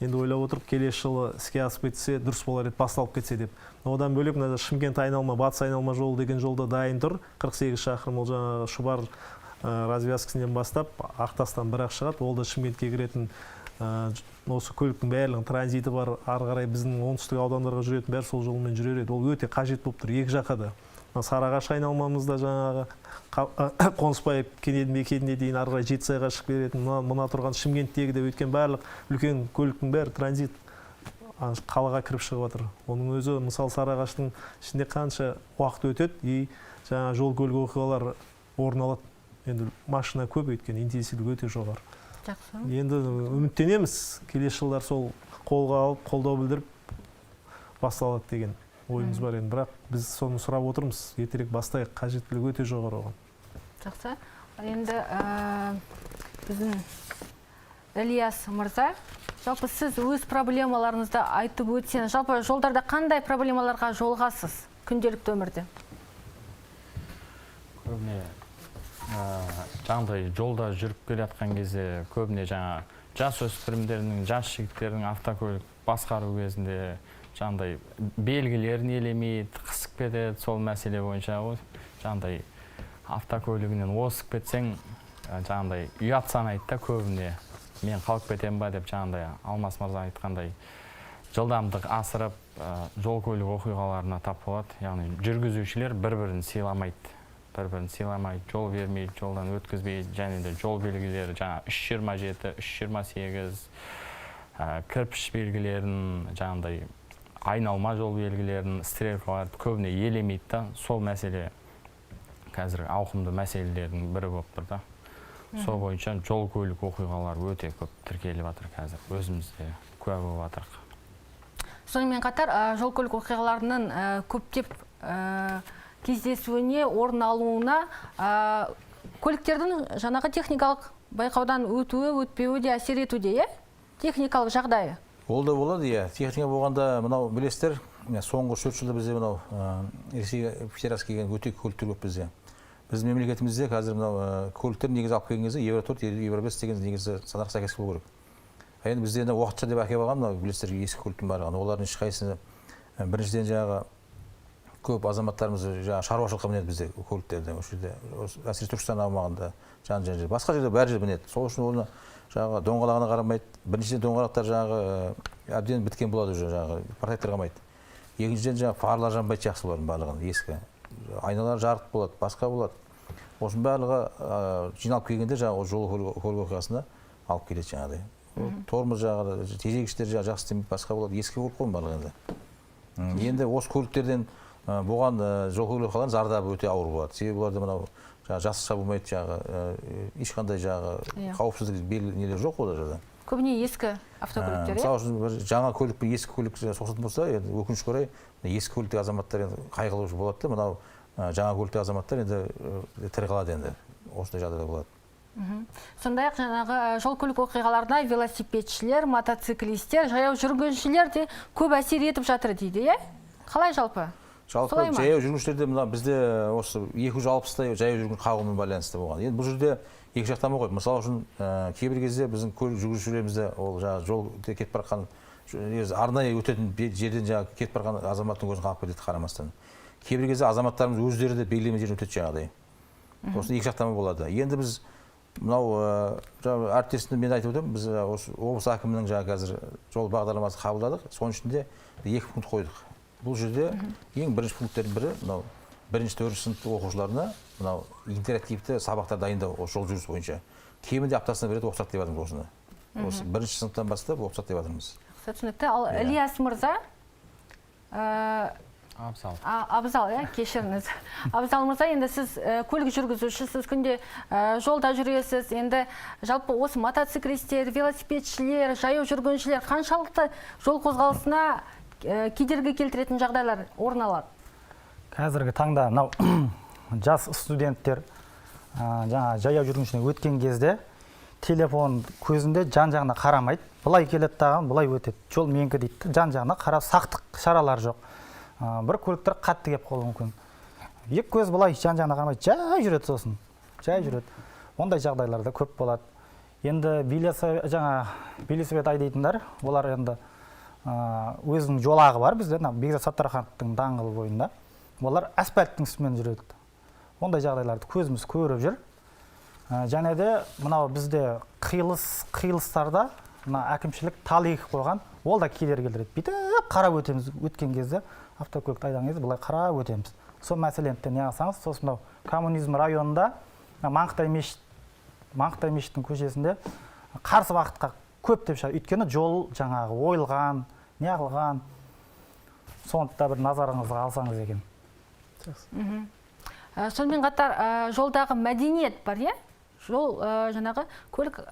Енді ойлап отырып, келесі жылы іске асып кетсе, дұрыс болар еді, басталып кетсе деп. Одан бөлек мына Шымкент айналма, Батыс айналма жолы деген жолда дайын тұр. 48 шақырым, ол жаңағы Шұбар развязкасынан бастап Ақтастан бірақ шығады. Ол да Шымкентке кіретін осы көліктің барлығының транзиті бар, ары қарай біздің оңтүстік аудандарға жүретін бәрі сол жолмен жүрер еді. Ол өте қажет болып тұр екі жаққа да. Сарыағаш айналмамызда жаңағы Қонысбаев кенеді мекеніне дейін ары қарай Жетісайға шығып беретін, мына тұрған Шымкенттегі де, өткен барлық үлкен көліктің бәрі транзит қалаға кіріп шығып жатыр. Оның өзі, мысалы, Сарыағаштың ішінде қанша уақыт өтеді и жаңа жол көлік оқиғалар орын алады. Енді машина көп, өйткені интенсивдік өте жоғары. Жақсы. Енді үміттенеміз, келесі жылдар сол қолға алып, қолдау білдіріп басталады деген ойымыз бар енді. Бірақ біз соны сұрап отырмыз, ертерек бастайық, қажеттілік өте жоғары оған. Жақсы. Енді біздің Ілияс мырза, жалпы сіз өз проблемаларыңызды айтып өтсеңіз, жалпы жолдарда қандай проблемаларға жолығасыз күнделікті өмірде? Көбіне жаңағыдай жолда жүріп келе жатқан кезде көбіне жаңа жас өспірімдердің, жас жігіттердің автокөлік басқару кезінде жаңағыдай белгілерін елемейді, қысып кетеді. Сол мәселе бойынша ғой, жаңағыдай автокөлігінен озып кетсең, жаңағыдай ұят санайды да көбіне. Мен қалып кетемін ба деп, жаңағыдай Алмас мырза айтқандай жылдамдық асырып, жол көлік оқиғаларына тап болады. Яғни жүргізушілер бір-бірін сыйламайды, бір-бірін сыйламайды, жол бермейді, жолдан өткізбейді. Және де жол белгілері жаңа 3.27, 3.28, кірпіш белгілерін, жаңағыдай айналма жол белгілерін, стрелкаларды көбіне елемейді да. Сол мәселе қазір ауқымды мәселелердің бірі болып тұр да. Сол бойынша жол көлік оқиғалары өте көп тіркеліп жатыр қазір, өзіміз де куә болып жатырмыз. Сонымен қатар жол көлік оқиғаларының көптеп кездесуіне, орын алуына көліктердің жаңағы техникалық байқаудан өтуі, өтпеуі де әсер етуде, иә? Техникалық жағдайы. Ол да болады, иә. Техника болғанда, мынау білесіздер, соңғы 4 жылда бізде мынау Ресей Федерациясы келген өте көліктер көп бізде. Біздің мемлекетімізде қазір мынау көліктер негізі алып келген кезде Евро 4, Евро 5 деген негізі стандартқа сәйкес болу керек. Енді бізде енді уақытша деп әкеліп алған мынау білесіздер ескі көліктің барлығын. Олардың ешқайсысы, біріншіден жаңағы көп азаматтарымыз жаңағы шаруашылыққа мінеді бізде көліктерді. Осы жерде, әсіресе Түркістан аумағында, жан жерде, басқа жерде бәр жерде мінеді. Сол үшін оны жаңағы доңғалағына қарамайды. Біріншіден доңғалақтар жаңағы әбден біткен болады уже, жаңағы протектор қалмайды. Екіншіден жаңағы фарлар жанбайды жақсы олардың барлығын, ескі. Айналар жарық болады, басқа болады. Осының барлығы жиналып келгенде жаңағы жол көлік оқиғасына алып келеді жаңағыдай. Тормоз жағы, тежегіштер жағы жақсы істемейді, басқа болады. Ескі көлік қой барлығы енді. Енді осы көліктерден болған жол көлік оқиғаларының зардабы өте ауыр болады. Себебі оларда мынау жаңағы жасқыша болмайды, жаңағы ешқандай жаңағы қауіпсіздік белгі нелер жоқ ол жерде. Көбіне ескі автокөліктер, Мысалы үшін бір жаңа көлік пен ескі көлік соғысатын болса, енді өкінішке орай ескі көліктегі азаматтар енді қайғылы болады да, мынау жаңа көліктегі азаматтар енді тірі қалады енді. Осындай жағдайда болады. Сондай-ақ жаңағы жол көлік оқиғаларына велосипедшілер, мотоциклистер, жаяу жүргіншілер де көп әсер етіп жатыр дейді, иә? Қалай жалпы? Жалпы жаяу жүргіншілерде мына бізде осы 260-тай жаяу жүргінші қағумен байланысты болған. Енді бұл жерде екі жақтан ғой. Мысалы үшін кейбір кезде біздің көлік жүргізушілерімізде ол жаңағы жол кетіп бара жатқан, арнайы өтетін жерден жаңағы кетіп бара жатқан азаматтың көзін қағып кетеді қарамастан. Кейбір кезде азаматтарымыз өздері де белгіленген жерден өтеді жаңағыдай. Осыны екі жақтан болады. Енді біз мынау жаңағы әріптесімді мен айтып өтемін, біз осы облыс әкімінің жаңағы қазір жол бағдарламасын қабылдадық. Соның ішінде 2 пункт қойдық. Бұл жерде ең бірінші пункттердің бірі мынау бірінші, төртінші сынып оқушыларына мынау интерактивті сабақтар дайындау осы жол жүріс бойынша. Кемінде аптасына бір рет оқытсақ деп жатырмыз осыны. Осы бірінші сыныптан бастап оқытсақ деп жатырмыз. Түсінікті. Ал Ілияс мырза, Абзал. Абзал, иә, кешіріңіз. Абзал мырза, енді сіз көлік жүргізушісіз, күнде жолда жүресіз. Енді жалпы осы мотоциклистер, велосипедшілер, жаяу жүргіншілер қаншалықты жол қозғалысына кедергі келтіретін жағдайлар орын алады? Қазіргі таңда мынау жас студенттер жаңа жаяу жүргіншіні өткен кезде телефон көзінде жан-жағына қарамайды. Былай келеді дағы, былай өтеді. Жол менікі дейді. Жан-жағына қарап сақтық шаралар жоқ. Бір көліктер қатты келіп қалуы мүмкін. Екі көз былай жан-жағына қарамай жай жүреді сосын. Жай жүреді. Ондай жағдайлар да көп болады. Енді велосипед айдайтындар, олар енді өзінің жолағы бар бізде, Бекзат Саттархановтың даңғылы бойында. Олар асфальттың үстімен жүреді. Ондай жағдайларды көзіміз көріп жүр. Және де мынау бізде қиылыстарда мына әкімшілік тал егіп қойған, ол да кедергі келтіреді. Бүйтіп қарап өтеміз, өткен кезде автокөлікті айдаған кезде былай қарап өтеміз. Сол мәселені де не алсаңыз, сосын мынау Коммунизм районында Маңқытай мешіттің көшесінде қарсы бағытқа көптеп шығады. Өйткені жол жаңағы ойылған, неғылған. Соны да бір назарыңызға алсаңыз екен. Сонымен қатар жолдағы мәдениет бар, иә? Жол жаңағы көлік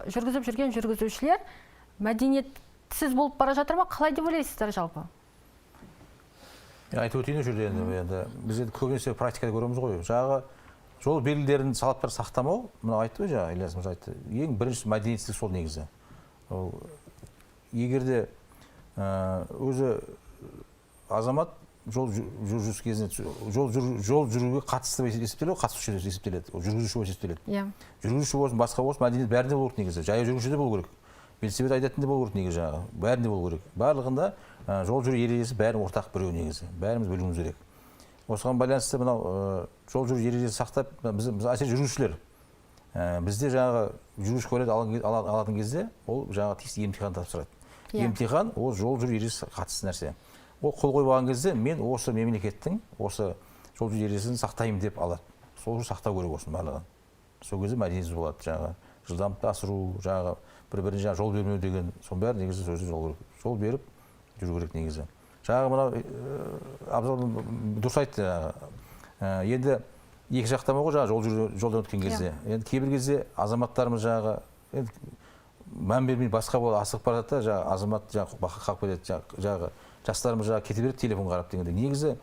жүргізіп жүрген жүргізушілер мәдениетсіз болып бара жатыр ма? Қалай деп ойлайсыздар жалпы? Айтып өтейін жерде енді біз енді көбінесе практикада көреміз ғой. Жаңағы жол белгілерін талаптар сақтамау, мынау айтты ғой жаңа Ильяс мырза айтты. Ең бірінші мәдениетсіздік сол негізі. Ол егер де өзі азамат жол жүргізу кезінде жол жүруге қатысты есептеледі, қатысушы есептеледі, ол жүргізуші болып есептеледі. Жүргізуші болсын, басқа болсын, мәдениет бәрінде болу керек негізі. Жаяу жүргінші де болу керек, велосипед айдайтын де болу керек негізі, жаңағы бәрінде болу керек. Барлығында жол жүру ережесі бәрінің ортақ біреу негізі, бәріміз білуіміз керек. Осыған байланысты мынау жол жүру ережесі сақтап, біз әсіресе жүргізушілер, бізде жаңағы жүргізуші куәлік алатын кезде ол жаңағы тиісті емтихан тапсырады. Емтихан ол жол жүру ережесі қатысты нәрсе. Ол қол қойып алған кезде мен осы мемлекеттің осы жол жүру ережесін сақтаймын деп алады. Сол үшін сақтау керек осының барлығын. Сол кезде мәдениетсіз болады, жаңағы жылдамдықты асыру, жаңағы бір-біріне жаңағы жол бермеу деген, соның бәрі негізі сөзі жол керек. Жол беріп жүру керек негізі. Жаңағы мынау Абзал дұрыс айтты жаңағы. Енді екі жақтама ғой жаңағы жол жүру, жолдан өткен кезде. Енді кейбір кезде азаматтарымыз жаңағы енді мән бермей басқа болады, асығып барады да, жаңағы азамат жаңағы қалып кетеді, жаңағы жастарымыз жаңағы кете береді телефон қарап дегенде. Негізі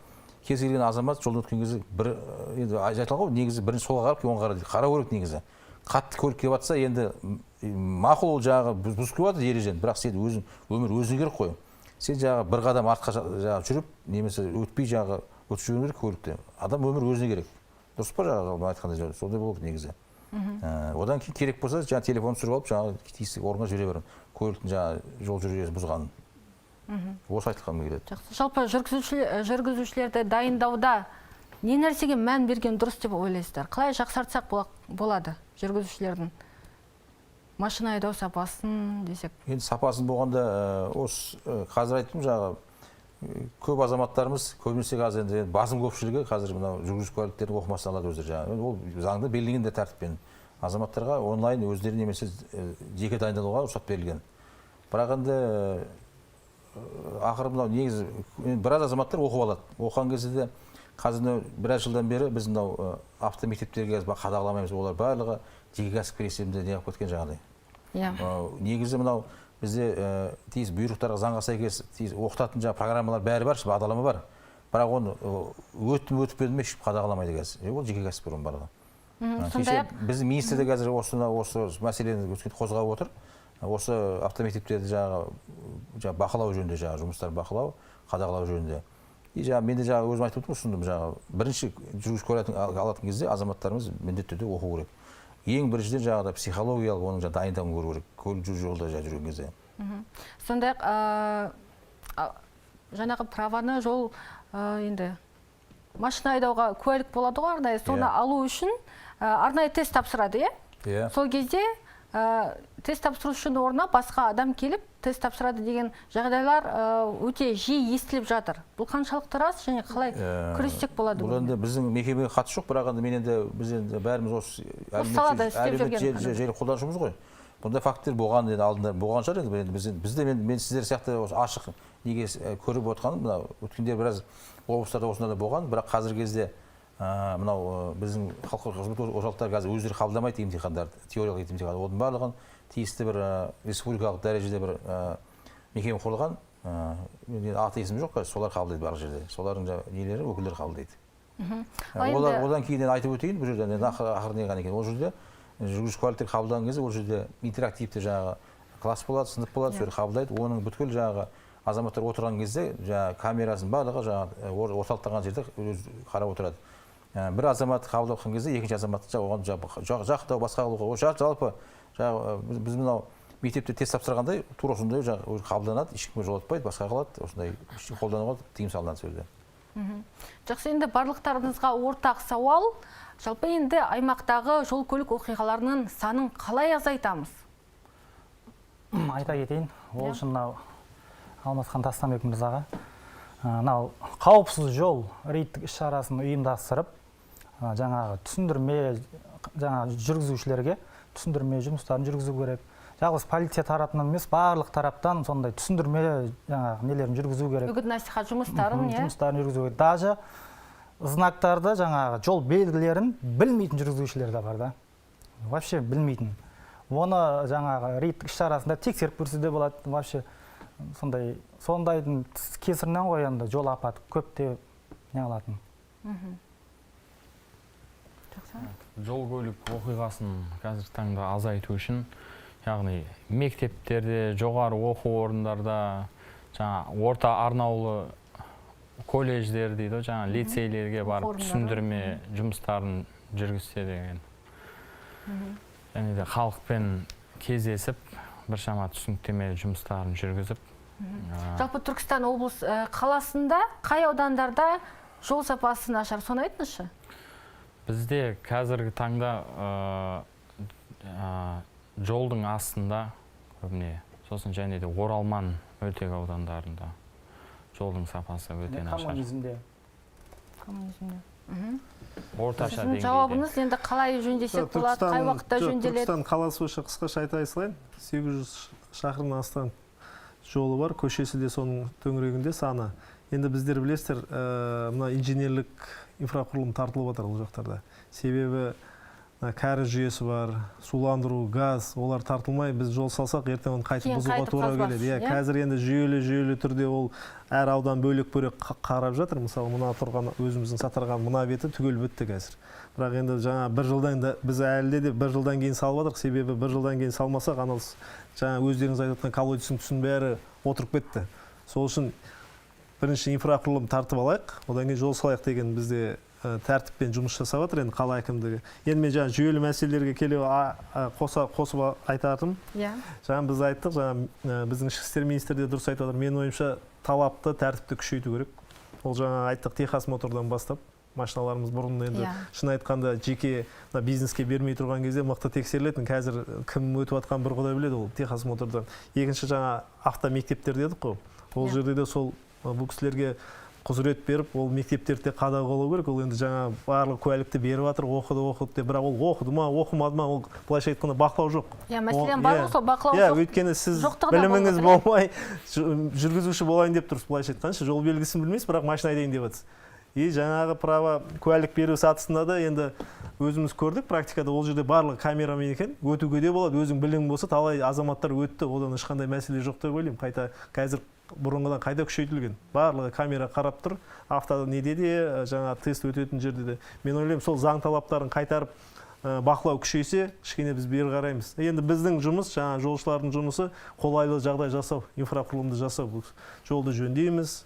кез келген азамат жолдан өткен кезде бір енді айтылған ғой, негізі бірінші солға қарап, кейін оңға қарап дейді. Қарау керек негізі. Қатты көлік келіп жатса, енді мақұл ол жаңағы бұзып келіп жатыр ережені, бірақ сен өзің өмір өзің керек қой. Сен жаңағы бір қадам артқа жаңағы жүріп, немесе өтпей жаңағы өтіп жіберу керек көлікті. Адам өмір өзіне керек. Дұрыс па жаңағы айтқандай, сондай болу керек негізі. Одан кейін керек болса, жаңағы телефон түсіріп алып, жаңағы тиісті орынға жібере беремін. Көліктің жаңағы жол жүру ережесін бұзғанын. Осы айтқым келеді. Жақсы. Жалпы жүргізушілерді дайындауда не нәрсеге мән берген дұрыс деп ойлайсыздар? Қалай жақсартсақ болады жүргізушілердің машина айдау сапасын десек? Енді сапасын болғанда осы қазір айттым жаңағы көп азаматтарымыз көбінесе қазір енді басым көпшілігі қазір мынау жүргізуші куәліктерін оқымастан алады өздері жаңағы. Ол заңда белгіленген де тәртіппен азаматтарға онлайн өздері немесе жеке дайындалуға рұқсат берілген. Бірақ енді ақыры мынау негізі біраз азаматтар оқып алады. Оқыған кезде де қазір біраз жылдан бері біз мынау автомектептерге қадағаламаймыз, олар барлығы жеке кәсіпкер есебінде неғып кеткен жаңағыдай. Негізі мынау бізде тиіс бұйрықтарға заңға сәйкес тиіс оқытатын жаңа программалар бәрі бар, бағдарлама бар. Бірақ оны өттім өтпедім ешкім қадағаламайды қазір. Ол жеке кәсіпкер оның барлығы. Біздің министр де қазір осы мәселені қозғап отыр. Осы автомектептерді жаңағы бақылау жөнінде, жаңағы жұмыстар бақылау, қадағалау жөнінде. И жаңа мен де жаңа өзім айтып отырмын, ұсындым жаңағы бірінші жүргізуші куәлігін алатын кезде азаматтарымыз міндетті түрде оқу керек. Ең біріншіден жаңағыдай психологиялық оның жаңа дайындығын көру керек, көлік жүру жолда жаңа жүрген кезде. Сондай-ақ жаңағы праваны жол енді машина айдауға куәлік болады ғой арнайы, соны алу үшін арнайы тест тапсырады, иә? Сол кезде тест тапсырушының орнына басқа адам келіп тест тапсырады деген жағдайлар өте жиі естіліп жатыр. Бұл қаншалықты рас және қалай күрессек болады? Бұл енді біздің мекемеге қатысы жоқ, бірақ енді мен енді біз енді бәріміз осы әлеуметтік желі қолданушымыз ғой. Бұндай факттер болған енді алдында болған шығар енді бізде мен сіздер сияқты осы ашық неге көріп отқаным мына өткенде біраз облыстарда осындай да болған, бірақ қазіргі кезде мынау біздің халықаралық қызмет орталықтары қазір өздері қабылдамайды емтихандарды, теориялық емтихандарды. Оның барлығын тиісті бір республикалық дәрежеде бір мекеме құрылған, аты есімі жоқ, қазір солар қабылдайды барлық жерде. Солардың нелері, өкілдері қабылдайды. Одан кейін айтып өтейін, бұл жерде ақыры не ғана екен. Ол жерде жүргізуші куәліктер қабылдаған кезде ол жерде интерактивті жаңағы класс болады, сынып болады, сол жерде қабылдайды. Оның бүткіл жаңағы Азаматтар отырған кезде жаңағы камерасын барлығы жаңағы орталықтанған жерде өз қарап отырады. Бір азамат қабылдап жатқан кезде екінші азамат оған жақындау, басқа қылуға, жалпы жаңағы біз мынау мектепте тест тапсырғандай тура сондай жаңағы қабылданады, ешкімге жолатпайды, басқа қылады, осындай қолдануға тыйым салынады сол жерде. Жақсы, енді барлықтарыңызға ортақ сауал. Жалпы енді аймақтағы жол көлік оқиғаларының санын қалай азайтамыз? Айта кетейін, ол үшін мынау Алмасхан Тастанбек мырзаға мынау қауіпсіз жол рейдтік іс-шарасын ұйымдастырып, жаңағы түсіндірме, жаңағы жүргізушілерге түсіндірме жұмыстарын жүргізу керек. Жалғыз полиция тарапынан емес, барлық тараптан сондай түсіндірме жаңағы нелерін жүргізу керек. Үгіт насихат жұмыстарын, иә? Жұмыстарын жүргізу керек. Даже знактарды, жаңағы жол белгілерін білмейтін жүргізушілер де бар да. Вообще білмейтін. Оны жаңағы рейдтік іс-шарасында тексеріп көрсе де болады. Вообще сондай сондайдың кесірінен ғой енді жол апаты көптеп не алатын. Жол көлік оқиғасын қазіргі таңда азайту үшін, яғни мектептерде, жоғары оқу орындарда, жаңа орта арнаулы колледждер дейді, жаңа лицейлерге барып түсіндірме жұмыстарын жүргізсе деген. Және де халықпен кездесіп, біршама түсініктеме жұмыстарын жүргізіп. Жалпы Түркістан облыс қаласында қай аудандарда жол сапасы нашар, соны айтыңызшы. Бізде қазіргі таңда жолдың астында көбіне, сосын және де Оралман мөлтек аудандарында жолдың сапасы өте нашар. Коммунизмде. Коммунизмде. Орташа деңгейде. Жауабыңыз енді қалай жөндесек болады, қай уақытта жөнделеді? Түркістан қаласы бойынша қысқаша айта салайын, 800 шақырымнан астам жолы бар, көшесі де соның төңірегінде саны. Енді біздер білесіздер, мына инженерлік инфрақұрылым тартылып жатыр ол жақтарда. Себебі кәріз жүйесі бар, суландыру, газ, олар тартылмай, біз жол салсақ, ертең оны қайтып бұзуға тура келеді. Иә, қазір енді жүйелі түрде ол әр аудан бөлек-бөлек қарап жатыр. Мысалы, мына тұрған өзіміздің Сатырған мына беті түгел бітті қазір. Бірақ енді жаңа бір жылдан да біз әлі де бір жылдан кейін салып жатырмыз. Себебі бір жылдан кейін салмасақ, анау жаңа өздеріңіз айтып жатқан колодецтің тұсын бәрі отырып кетті. Сол үшін бірінші инфрақұрылым тартып алайық, одан кейін жол салайық деген бізде тәртіппен жұмыс жасап жатыр енді қала әкімдігі. Енді мен жаңа жүйелі мәселелерге келе қосып айтатыным. Жаңа біз айттық, жаңа біздің ішкі істер министрі де дұрыс айтып жатыр. Менің ойымша талапты, тәртіпті күшейту керек. Ол жаңа айттық, техосмотрдан бастап машиналарымыз бұрын енді шын айтқанда жеке бизнеске бермей тұрған кезде мықты тексерілетін. Қазір кім өтіп жатқан бір құдай біледі ол техосмотрдан. Екінші жаңа автомектептер дедік қой. Ол жерде де сол бұл кісілерге құзырет беріп, ол мектептерде қадағалау керек. Ол енді жаңа барлық куәлікті беріп жатыр, оқыды, оқыды деп, бірақ ол оқыды ма, оқымады ма, ол былайша айтқанда бақылау жоқ. Иә, мәселен бар ғой сол бақылау жоқ. Иә, өйткені сіз біліміңіз болмай жүргізуші болайын деп тұрсыз, былайша айтқанда, жол белгісін білмейсіз, бірақ машина айдайын деп жатсыз. И жаңағы право куәлік беру сатысында да енді өзіміз көрдік практикада, ол жерде барлығы камерамен екен, өтуге де болады, өзің білімің болса талай азаматтар өтті, одан ешқандай мәселе жоқ деп ойлаймын. Қайта қазір бұрынғыдан қайта күшейтілген, барлығы камера қарап тұр, авто неде де, жаңа тест өтетін жерде де. Мен ойлаймын, сол заң талаптарын қайтарып бақылау күшейсе, кішкене біз бері қараймыз. Енді біздің жұмыс, жаңа жолшылардың жұмысы қолайлы жағдай жасау, инфрақұрылымды жасау. Жолды жөндейміз,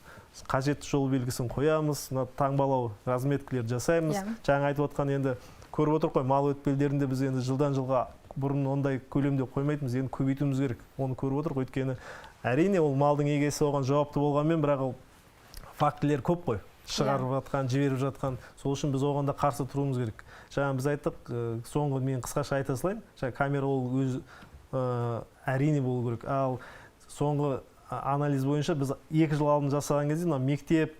қажетті жол белгісін қоямыз, мына таңбалау разметкілер жасаймыз. Жаңа айтып отқан енді көріп отырмыз қой, мал өтпелерінде біз енді жылдан жылға бұрын ондай көлемде қоймайтынбыз, енді көбейтуіміз керек. Оны көріп отырмыз, өйткені әрине ол малдың егесі оған жауапты болғанмен, бірақ ол фактілер көп қой, шығарып жатқан, жіберіп жатқан. Сол үшін біз оған да қарсы тұруымыз керек. Жаңа біз айттық, соңғы мен қысқаша айта салайын, жаңа камера ол өз әрине болу керек. Ал соңғы анализ бойынша біз 2 жыл алдын жасаған кезде мына мектеп,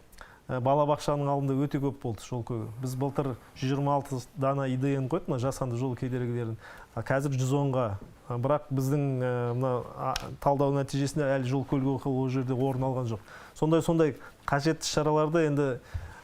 балабақшаның алдында өте көп болды жол көлігі. Біз былтыр 126 дана ИДН қойдық, мына жасанды жол кедергілерін. Қазір 110-ға. Бірақ біздің мына талдау нәтижесінде әлі жол көлігі оқиғасы ол жерде орын алған жоқ. Сондай қажетті шараларды енді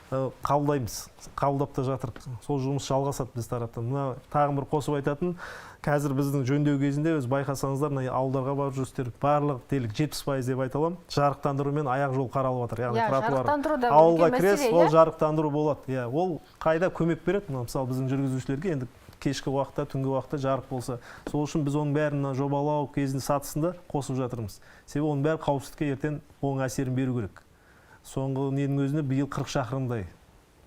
қабылдаймыз, қабылдап та жатырмыз. Сол жұмыс жалғасады біз тараптан. Мына тағы бір қосып айтатын, қазір біздің жөндеу кезінде өз байқасаңыздар, мына ауылдарға барып жүрсіздер, барлық дерлік 70% деп айта аламын, жарықтандыру мен аяқ жол қаралып жатыр. Яғни тротуар. Ауылға кіресіз, ол жарықтандыру болады. Иә, ол қайда көмек береді? Мына мысалы біздің жүргізушілерге енді Кешкі уақытта, түнгі уақытта жарық болса. Сол үшін біз оның бәрін мына жобалау кезінде, сатысында қосып жатырмыз. Себебі оның бәрі қауіпсіздікке ертең оң әсерін беру керек. Соңғы ненің өзінде биыл 40 шақырымдай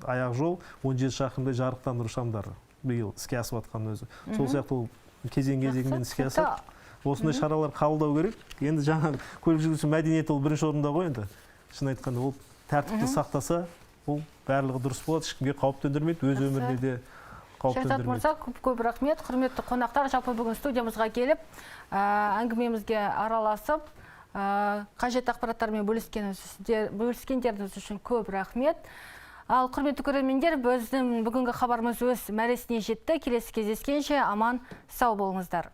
аяқ жол, 17 шақырымдай жарықтандыру шамдары биыл іске асып жатқан өзі. Сол сияқты ол кезең кезеңімен іске асады. Осындай шаралар қабылдау керек. Енді жаңағы көлік жүргізу мәдениеті, ол бірінші орында ғой енді. Шын айтқанда, ол тәртіпті сақтаса, ол барлығы дұрыс болады, ешкімге қауіп төндірмейді, өз өміріне де қауіп Шерзат төндірмейді. мырза, көп көп рахмет. Құрметті қонақтар, жалпы бүгін студиямызға келіп, әңгімемізге араласып, қажетті ақпараттармен бөліскендеріңіз үшін көп рахмет. Ал құрметті көрермендер, біздің бүгінгі хабарымыз өз мәресіне жетті. Келесі кездескенше аман сау болыңыздар.